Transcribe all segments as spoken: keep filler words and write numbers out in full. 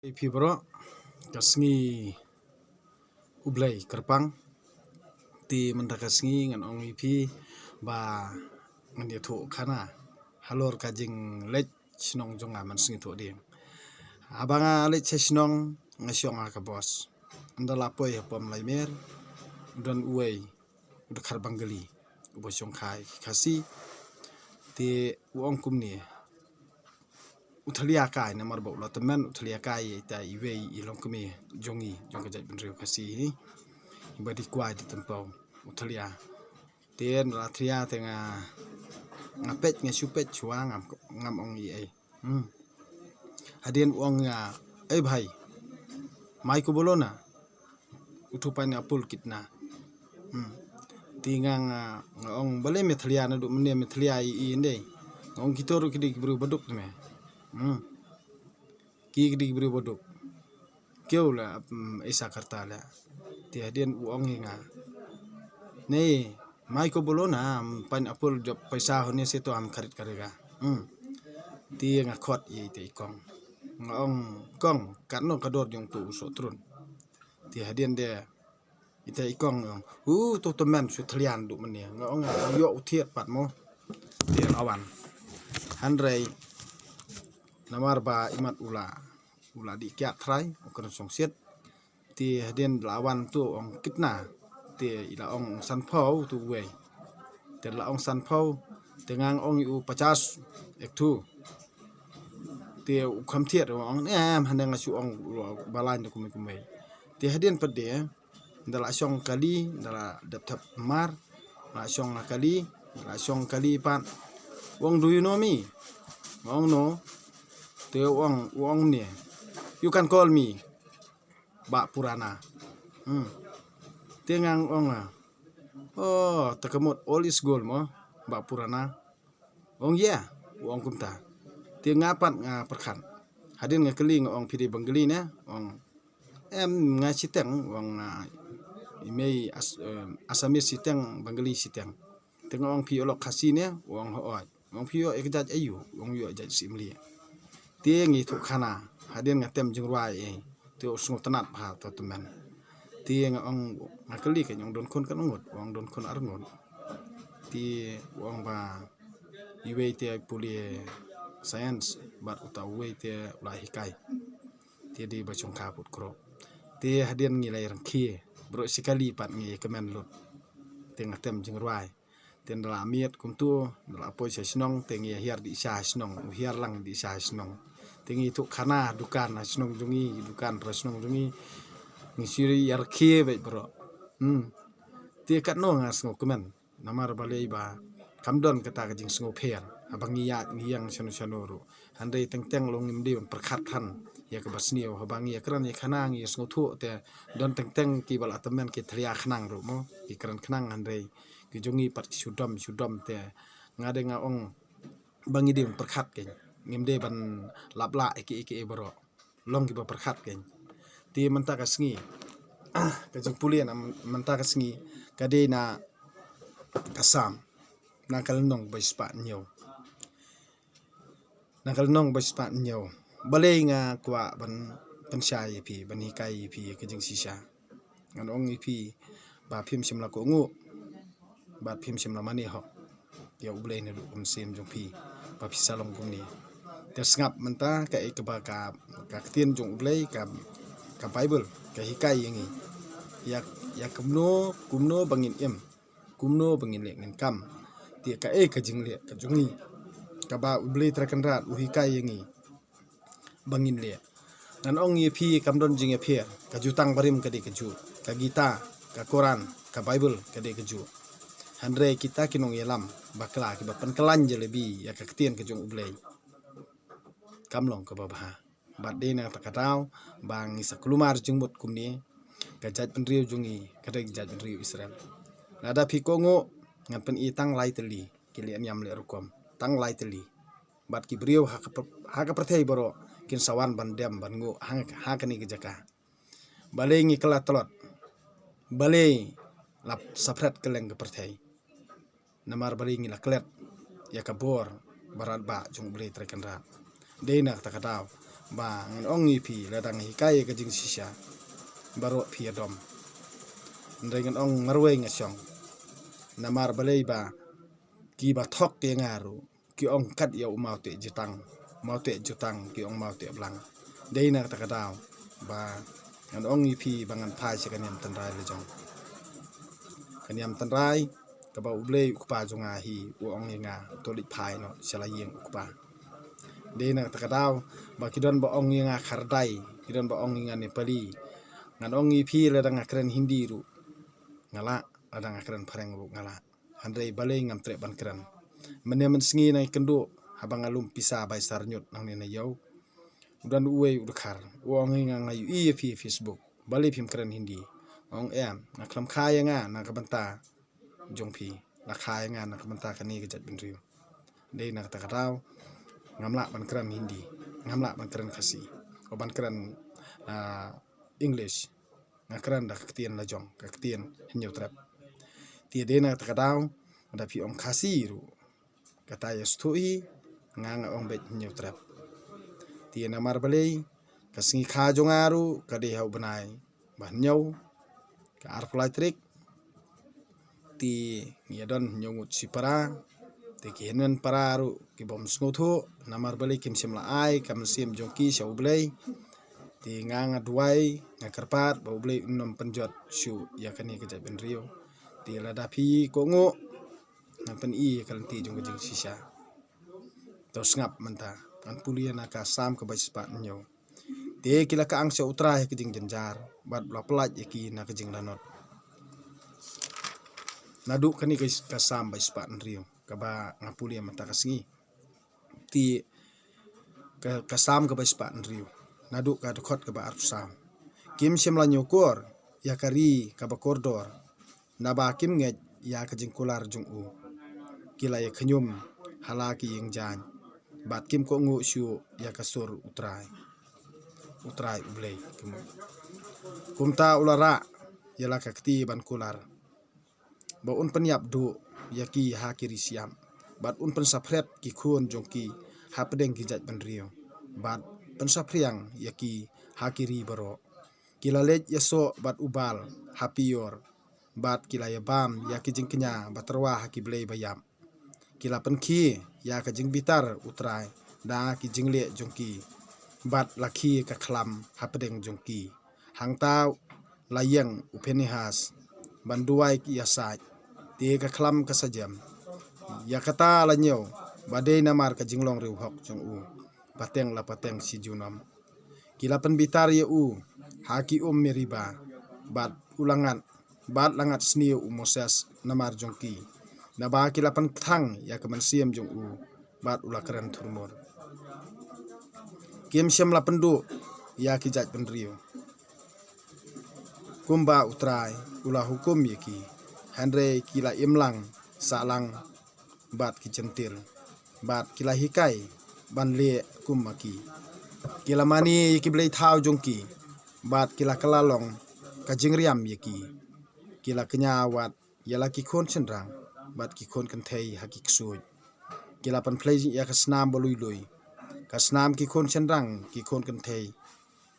Ïa phi baroh, ka sngi U Blei kyrpang. Te mynta ka sngi ngan ong ïa phi ba ngan ïathuh khana halor ka jingleit shnong jong nga man sngi thoh ding. Haba nga leit sha shnong nga shong ha ka bos. Ynda la poi ha pom Laimer, u don uwei u dkhar Bengali uba shong kha ïa ki Khasi. Te u ong kumne, u thalia kai, namar ba u la tymmen u thalia kai ïa ita iwei i longkmie jong ngi, jong ka jaitbynriew Khasi hi, iba dei kwai dei tympew, u thalia. Te ynda la thalia te nga, nga peit, nga shu peit shuwa, ngam, ngam ong ei ei. Hmm. Hadien u ong ïa, "Ei bhai, mai ko bolo na, utho pineapple kitna." Hmm. Te nga, nga, nga ong, "Balei me thalia naduh mynne, me thalia ei ei ynde?" Nga ong, "Kito ruh ki dei ki briew baduk te me." Hmm. Ki, ki dei ki briew baduk. Kiew la, mm, aisa karta la. Te hadien u ong ïa nga, "Nahi, mai ko bolo na, pineapple, jab paisa hone se to hum kharid karega." Hmm. Te nga khot ïa ita i kong. Nga ong, "Kong, katno ka dor jong uto u sohtrun?" Te hadien de ita i kong ong, "U, uto tymmen, shu thalia naduh mynne." Nga ong, "Ïoh u thied pat mo." Te la wan. Hynrei namar ba imat u la, u la dih kiad trai, u kren shongshit. Te hadien la wan uto u ong, "Kitna?" Te i la ong, "Sanphew," uto uwei. Te la ong, "Sanphew." Te nga ong ïa u, "Pachas, ek thu." Te u kham thied, u ong, "Em, hane nga shu ong ba lain da kumne kumne." Te hadien pat de ynda la shong kali, ynda la dep thep mar, la shong la kali, la shong kali pat. U ong, "Do you know me?" Nga ong, "No." Te u ong, u ong ne, "You can call me Bah Purana." Hmm. Te nga ong, "Oh, te ka mut old is gold mo, Bah Purana." U ong, "Ïa," u ong kumta. Te nga pat nga pyrkhat. Hadien nga kylli, nga ong, "Phi dei Bengali ne?" U ong, "Em, nga shiteng," u ong, "nga i mei As-, em, Assamese shiteng, Bengali shiteng." Te nga ong, "Phi ïoh lok Khasi ne?" U ong, "Hooid." U ong, "Phi ïoh ïa ka jait aïu?" U ong, "Ïoh jait Simli." Te ngi ïathuh khana, hadien nga tem jingrwai ei. Te u sngewtynnat bha, to tymmen. Te nga ong, nga kylli, "Ka ong don khun katno ngut?" U ong, "Don khun ar ngut." Te u ong ba iwei te pule science, bad uta uwei te u la hikai. Te dei ba shong kha put krok. Te hadien ngi la ïa rangkhie, baroh shi kali pat ngi ïa kmen lut. Te nga tem jingrwai. Te ynda la miet kumto, ynda la poi sha shnong, te ngi ïa hiar dih sha shnong, u hiar lang dih sha shnong. Te ngi ïathuh khana dukan ha shnong jong ngi, dukan ha shnong jong ngi. Ngi shu ïa rangkhie beit baroh. Hmm. Te katno nga sngewkmen. Namar balei ba kam don kata ka jingsngewpher haba ngi ïaid ngi ïeng shano shano ruh. Hynrei teng teng long ngim dei ban pyrkhat than ïa kaba sniew, haba ngi ïakren ïa khana ngi ïasngewthuh te don teng teng kiba la tymmen ki thalia khnang ruh mo, ki kren khnang, hynrei ki jong ngi pat ki shu dom shu dom. Te nga dei nga ong ba ngi dei ban pyrkhat kein, ngim dei ban lap lah ïa kiei kiei baroh. Long kiba pyrkhat kein. Te mynta ka sngi, ka jingpule na mynta ka sngi ka dei na ka Salm, na ka lynnong ba shispah hynñiew. Na ka lynnong ba shispah hynñiew. Balei nga kwah ban pynshai ïa phi, ban hikai ïa phi ka jingshisha? Ngan ong ïa phi ba phim shym la kohnguh bad phim shym la mane hok ïa U Blei naduh kum mynsiem jong phi ba phi sa long kumne. Te sngap mynta kaei kaba ka, ka ktien jong U Blei, ka, ka Baibl ka hikai ïa ngi ïa, ïa kumno, kumno ba ngin im, kumno ba ngin leh ngin kam. Te kaei ka jingleh ka jong ngi kaba U Blei Trai Kynrad u hikai ïa ngi ba ngin leh? Ngan ong ïa phi, kam don jingïapher. Ka Jutang Barim ka dei kajuh, ka Gita, ka Koran, ka Baibl ka dei kajuh. Hynrei kita ki nongïalam bakla kiba pynkylla jalebi ïa ka ktien ka jong U Blei, kam long kaba bha. Bad dei na kata ka daw ba ngi sa kulmar jingmut kumne, ka jaitbynriew jong ngi ka dei ka jaitbynriew Israel. Lada phi kohnguh, ngan pyni tang lai tylli ki leh niam leh rukom, tang lai tylli. Bad ki briew ha ka py-, ha ka pyrthei baroh kin sa wan ban dem ban nguh ha, ha kane ka jaka. Balei ngi kylla tlot? Balei la saphriang kylleng ka pyrthei? Namar balei ngi la klet ïa ka bor barat ba jong U Blei Trai Kynrad? Dei na kata ka daw ba ngan ong ïa phi lada nga hikai ïa ka jingshisha, baroh phi ïadom. Hynrei ngan ong marwei nga shong. Namar balei ba kiba thok ïa nga ruh ki ong kat ïa u mawteh jutang, mawteh jutang ki ong mawteh blang. Dei na kata ka daw ba ngan ong ïa phi ba ngan phai sha ka niam tynrai la jong. Ka niam tynrai kaba U Blei U Kpa jong nga hi u ong ïa nga, to leit phai noh sha la ïing U Kpa. Dei na kata ka daw ba ki don ba ong ïa nga Khardai, ki don ba ong ïa nga Nepali. Ngan ong ïa phi lada nga kren Hindi ruh nga lah, lada nga kren Phareng ruh nga lah. Hynrei balei ngam treh ban kren? Mynne mynsngi nang ïakynduh haba nga lum pisa bai sar ñiut nangne na ïew, u don uwei u dkhar u ong ïa nga, nga ïohi ïa phi Facebook, balei phim kren Hindi? Ong em, nga khlem kha ïa nga na ka bynta jong phi, la kha ïa nga na ka bynta kane ka jaitbynriew. Dei na kata ka daw ngam lah ban kren Hindi, ngam lah ban kren Khasi, o ban kren, ah, English. Nga kren da ka ktien la jong, ka ktien Hynñiewtrep. Te dei na kata ka daw lada phi ong Khasi ruh kata ïa sngewthuh hi, nga nga ong beit Hynñiewtrep. Te namar balei ka sngi kha jong nga ruh ka dei ha u bnai ba hynñiew, ka arphew lai tarik. Te ngi ïa don hynñiew ngut shipara. Te ki hynmen para ruh ki bym sngewthuh namar balei kim shym la ai ka mynsiem jong ki sha U Blei. Te nga nga duwai, nga kyrpad ba U Blei un ym pynjot shuh ïa kane ka jaitbynriew. Te lada phi kohnguh, ngan pyni ïa ka lynti jong ka jingshisha. To sngap mynta, ngan pule na ka Salm kaba shispah hynñiew. Te ki la kyang sha U Trai ha ka jingjynjar bad u la pyllait ïa ki na ka jinglanot. Naduh kane ka, ka Salm ba shispah hynriew kaba nga pule mynta ka sngi. Te ka, ka Salm kaba shispah hynriew, naduh ka dkhot kaba arphew saw. Kim shym la ñiewkor ïa ka ri kaba kordor, naba kim ngeit ïa ka jingkular jong u. Ki la ïa khñium ha la ki ïing jaiñ bad kim kohnguh shuh ïa ka sur U Trai, U Trai U Blei. Kumta u la rah ïa la ka kti ban kular ba un pynïap duh ïa ki ha ki ri shyiap bad un pynsaphriang ki khun jong ki hapdeng ki jaitbynriew bad pynsaphriang ïa ki ha ki ri baroh. Ki la leit ïasoh bad u Baal ha Peor bad ki la ïabam ïa ki jingkñia ba tyrwa ha ki blei ba ïap. Ki la pynkhie ïa ka jingbitar U Trai da ki jingleh jong ki bad la khie ka khlam hapdeng jong ki. Hangta u la ïeng u Phinehas ban duwai ïasaid, te ka khlam ka sa jem. Ïa kata la ñiew ba dei namar ka jinglong riewhok jong u pateng la pateng shi junom. Ki la pynbitar ïa u ha ki um Meriba bad u la ngat, bad la ngat sniew u Moses namar jong ki, naba ki la pynkthang ïa ka mynsiem jong u bad u la kren thurmur. Kim shym la pynduh ïa ki jaitbynriew kumba U Trai u la hukum ïa ki, hynrei ki la imlang sahlang bad ki Jentil bad ki la hikai ban leh kum ma ki. Ki la mane ïa ki blei thaw jong ki bad ki la kylla long ka jingriam ïa ki. Ki la kñia wat ïa la ki khun shynrang bad ki khun kynthei ha ki ksuid. Ki la pynphlei ïa ka snam ba lui lui, ka snam ki khun shynrang ki khun kynthei,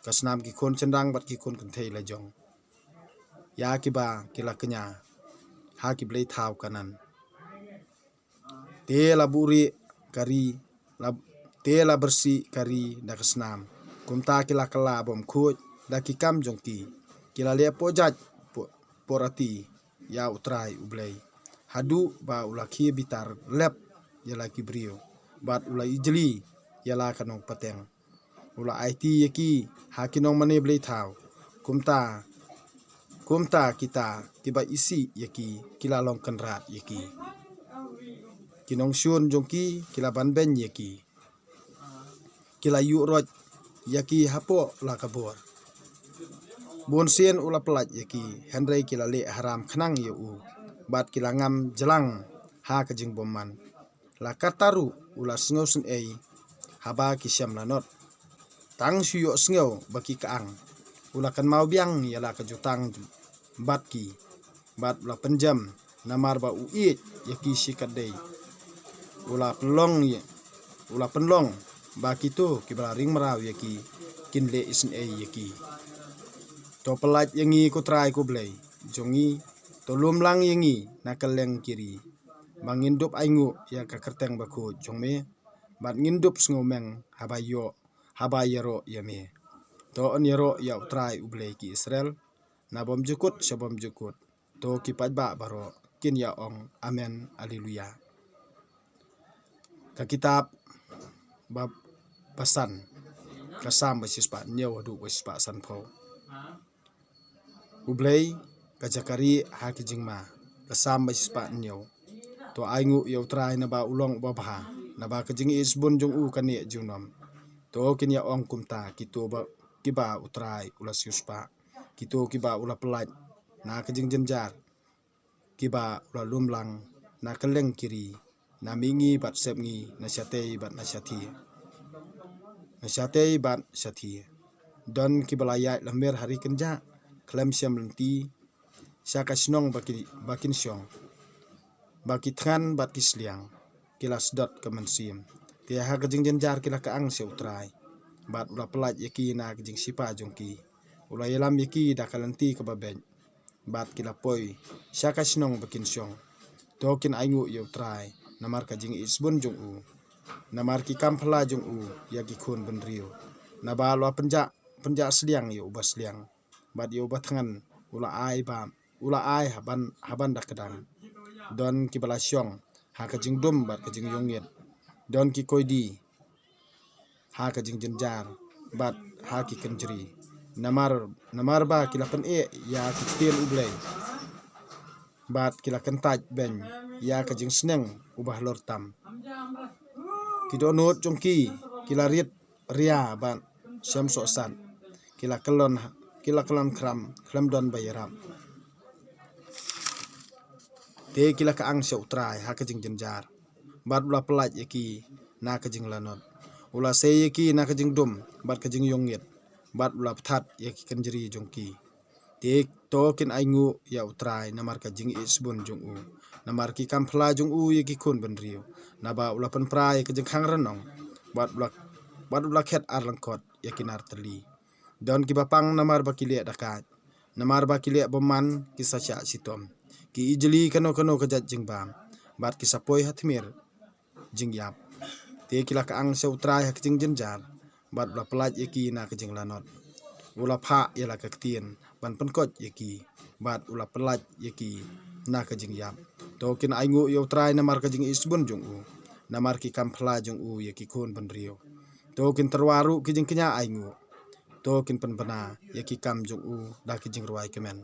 ka snam ki khun shynrang bad ki khun kynthei la jong, ïa kiba ki la kñia ha ki blei thaw Kanaan. Te la buhrieh ka ri, la, te la byrsieh ka ri da ka snam. Kumta ki la kylla bymkhuid da ki kam jong ki. Ki la leh pohjait, po-, porati ïa U Trai U Blei, haduh ba u la khie bitar lep ïa la ki briew bad u la ijli ïa la ka nongpateng. U la aiti ïa ki ha ki nongmane blei thaw. Kumta, kumta kita kiba isih ïa ki ki la long kynrad ïa ki. Ki nongshun jong ki ki la banbeiñ ïa ki. Ki la ïuh roit ïa ki hapoh la ka bor. Bun sien u la pyllait ïa ki, hynrei ki la leh haram khnang ïa u bad ki la ngam jlang ha ka jingbymman. La katta ruh u la sngewsynei haba ki shem lanot. Tang shu ïohsngew ba ki kyang, u la kynmaw biang ïa la ka jutang bad ki, bad u la pynjem namar ba u ïeit ïa ki shikatdei. U la pynlong ïa, u la pynlong ba kito kiba la ring mraw ïa ki kin leh isynei ïa ki. To pyllait ïa ngi ko Trai ko Blei jong ngi, to lum lang ïa ngi na kylleng ki ri, ba ngin dup ainguh ïa ka kyrteng bakhuid jong me, bad ngin dup sngewmeng haba ïoh, haba ïaroh ïa me. To yn ïaroh ïa u Trai u Blei ki Israel na bymjukut sha bymjukut. To ki paidbah baroh kin ïa ong, Amen, Alleluia. Ka kitab ba, ba san, ka Salm ba shispah hynñiew haduh ba shispah sanphew. U Blei ka jaka rieh ha ki jingma, ka Salm ba shispah hynñiew. To ainguh ïa u Trai naba u long uba bha, naba ka jingïeit shibun jong u ka neh junom. To kin ïa ong kumta kito ba, kiba u Trai u la siewspah, kito kiba u la pyllait na ka jingjynjar, kiba u la lum lang na kylleng ki ri, na mihngi bad sepngi, na shatei bad na shathie, na shatei bad shathie. Don kiba la ïaid lamir ha ri kynjah khlem shym lynti sha ka shnong ba ki, ba kin shong, ba ki thngan bad ki sliang, ki la sdot ka mynsiem. Te ha ka jingjynjar ki la kyang sha u Trai, bad u la pyllait ïa ki na ka jingshipa jong ki. U la ïalam ïa ki da ka lynti kaba beit, bad ki la poi sha ka shnong ba kin shong. To kin ainguh ïa u Trai namar ka jingïeit shibun jong u, namar ki kam phylla jong u ïa ki khun bynriew. Naba u la pynjah, pynjah sliang ïa uba sliang, bad ïa uba thngan u la ai ba, u la ai haban, haban da kdang. Don kiba la shong ha ka jingdum bad ka jingïongit. Don ki koidi ha ka jingjynjar bad ha ki kynjri. Namar, namar ba ki la pyneh ïa ki ktien u Blei, bad ki la kyntait beiñ ïa ka jingsneng uba halor tam. Ki dohnud jong ki ki la rit ria bad shem sohsat. Ki la kyllon, ki la kyllon khram khlem don ba ïarap. Te ki la kyang sha u Trai ha ka jingjynjar, bad u la pyllait ïa ki na ka jinglanot. U la sei ïa ki na ka jingdum bad ka jingïongit, bad u la pthat ïa ki kynjri jong ki. Te to kin ainguh ïa u Trai namar ka jingïeit shibun jong u, namar ki kam phylla jong u ïa ki khun bynriew. Naba u la pynpra ïa ka jingkhang rnong, bad u la, bad u la khet ar lyngkot ïa ki nar tylli. Don kiba pang namar ba ki leh dakait, namar ba ki leh bymman ki sa shah shitom. Ki ijli kano kano ka jait jingbam, bad ki sa poi ha tmier jingïap. Te ki la kyang sha u Trai ha ka jingjynjar, bad u la pyllait ïa ki na ka jinglanot. U la phah ïa la ka ktien ban pynkoit ïa ki, bad u la pyllait ïa ki na ka jingïap. To kin ainguh ïa u Trai namar ka jingïeit shibun jong u, namar ki kam phylla jong u ïa ki khun bynriew. To kin tyrwa ruh ki jingkñia ainguh. To kin pynbna ïa ki kam jong u da ki jingrwai kmen.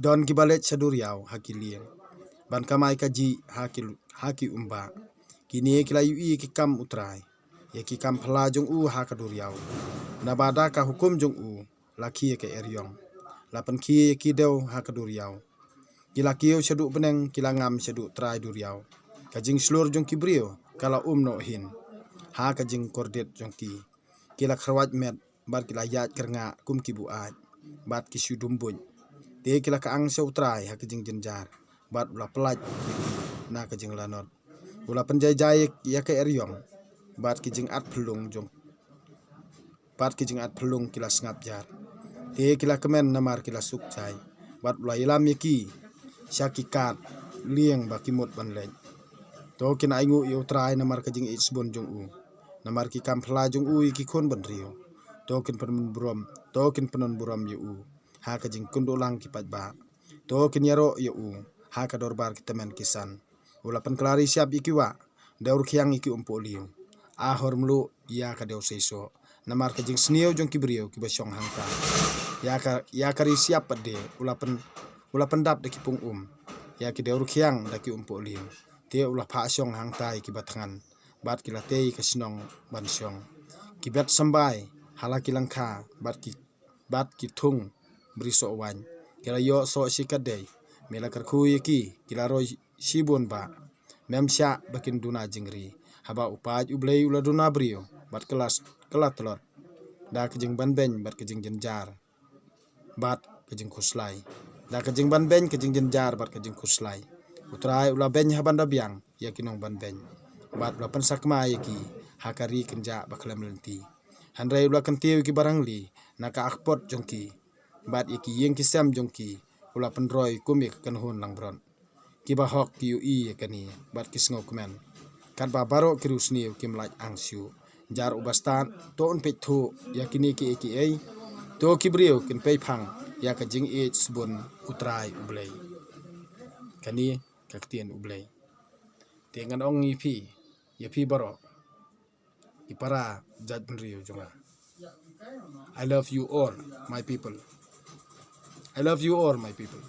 Don kiba leit sha duriaw ha ki lieng, ban kamai kajih ha ki, ha ki umbah. Kine ki la ïohi ïa ki kam u Trai, ïa ki kam phylla jong u ha ka duriaw. Naba da ka hukum jong u la khie ka eriong, la pynkhie ïa ki dew ha ka duriaw. Ki la kiew shaduh bneng, ki la ngam shaduh trai duriaw. Ka jingshlur jong ki briew ka la um noh hin ha ka jingkordit jong ki. Ki la kyrwat met bad ki la ïaid kyrngah kum ki buaid, bad ki shu dum buit. Te ki la kyang sha u Trai ha ka jingjynjar, bad u la pyllait ïa ki na ka jinglanot. U la pynjaijai ïa ka eriong, bad ki jingat phyllung jong, bad ki jingat phyllung ki la sngap jar. Te ki la kmen namar ki la suk jai, bad u la ïalam ïa ki sha ki kad lieng ba ki mut ban leit. To kin ainguh ïa u Trai namar ka jingïeit shibun jong u, namar ki kam phylla jong u ïa ki khun bynriew. To kin pynburom, to kin pynburom ïa u ha ka jingkynduh lang ki paidbah. To kin ïaroh ïa u ha ka dorbar ki tymmen ki san. U la pynkylla ri shyiap ïa ki wah, dew rkhiang ïa ki umpohliew. Ahor mluh ïa ka dew seisoh namar ka jingsniew jong ki briew kiba shong hangta. Ïa ka, ïa ka ri shyiap pat de u la pyn, u la pyndap da ki pung um, ïa ki dew rkhiang da ki umpohliew. Te u la phah shong hangta ïa kiba thngan, bad ki la tei ka shnong ban shong. Ki bet symbai ha la ki lyngkha, bad ki, bad ki thung bri soh waiñ. Ki la ïoh soh shi katdei. Me la kyrkhu ïa ki, ki la roi shibun bah. Mem shah ba kin duna jingri. Haba u paid U Blei u la duna briew, bad ka la, ka la tlot da ka jingbanbeiñ bad ka jingjynjar bad ka jingkhuslai. Da ka jingbanbeiñ, ka jingjynjar bad ka jingkhuslai, u Trai u la beiñ ha ban da biang ïa ki nongbanbeiñ, bad u la pynsakma ïa ki ha ka ri kynjah ba khlem lynti. Hynrei u la kyntiew ïa ki barangli na ka akpot jong ki, bad ïa ki ïing ki sem jong ki u la pynroi kum ïa ka kynhun langbrot. Ki bahok ki ïohi ïa kane bad ki sngewkmen. Katba baroh ki riewsniew kim lait ang shuh. Jar u bastad, to un peit thuh ïa kine kiei kiei. To ki briew kin pei phang ïa ka jingïeit sbun U Trai U Blei. Kane ka ktien U Blei. Te ngan ong ïa phi, ïa phi baroh, ki para jaitbynriew jong nga. I love you all, my people. I love you all, my people.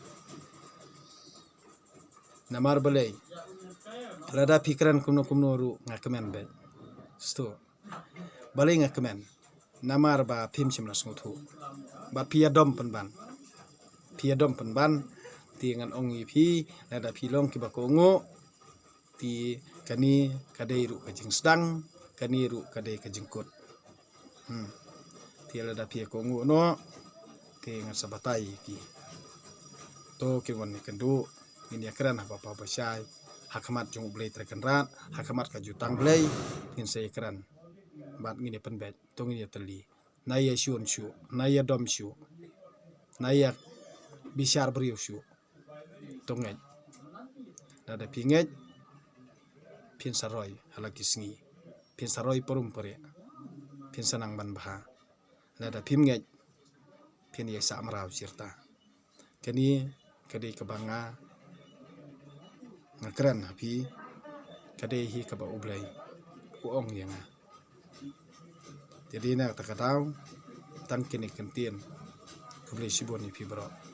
Namar balei, lada phi kren kumno kumno ruh nga kmen beit. Sto. Balei nga kmen? Namar ba phim shym la sngewthuh. Ba phi ïa dom pynban. Phi ïa dom pynban. Te ngan ong ïa phi, lada phi long kiba kohnguh, te kane ka dei ruh ka jingsdang, kane ruh ka dei ka jingkut. Hmm. Te lada phi ïa kohnguh noh, te ngan sa batai ïa ki. To ki wan ïa kynduh, ngin ïa kren haba paw ba shai, ha khmat jong U Blei Trai Kynrad, ha khmat ka jutang Blei, ngin sa ïa kren. Bad ngin ïa pynbeit, to ngin ïa tylli. Na ïa shun shuh, na ïa dom shuh, na ïa bishar briew shuh. To ngeit. Lada phi ngeit, phin sa roi ha la ki sngi. Phin sa roi parum pariah. Phin sa nang ban bha. Lada phim ngeit, phin ïa sah mraw shirta. Kane ka dei kaba nga, nga kren ha phi, ka dei hi kaba U Blei u ong ïa nga. Te dei na kata ka daw, tang kine ki ktien. Khublei shibun ïa phi baroh.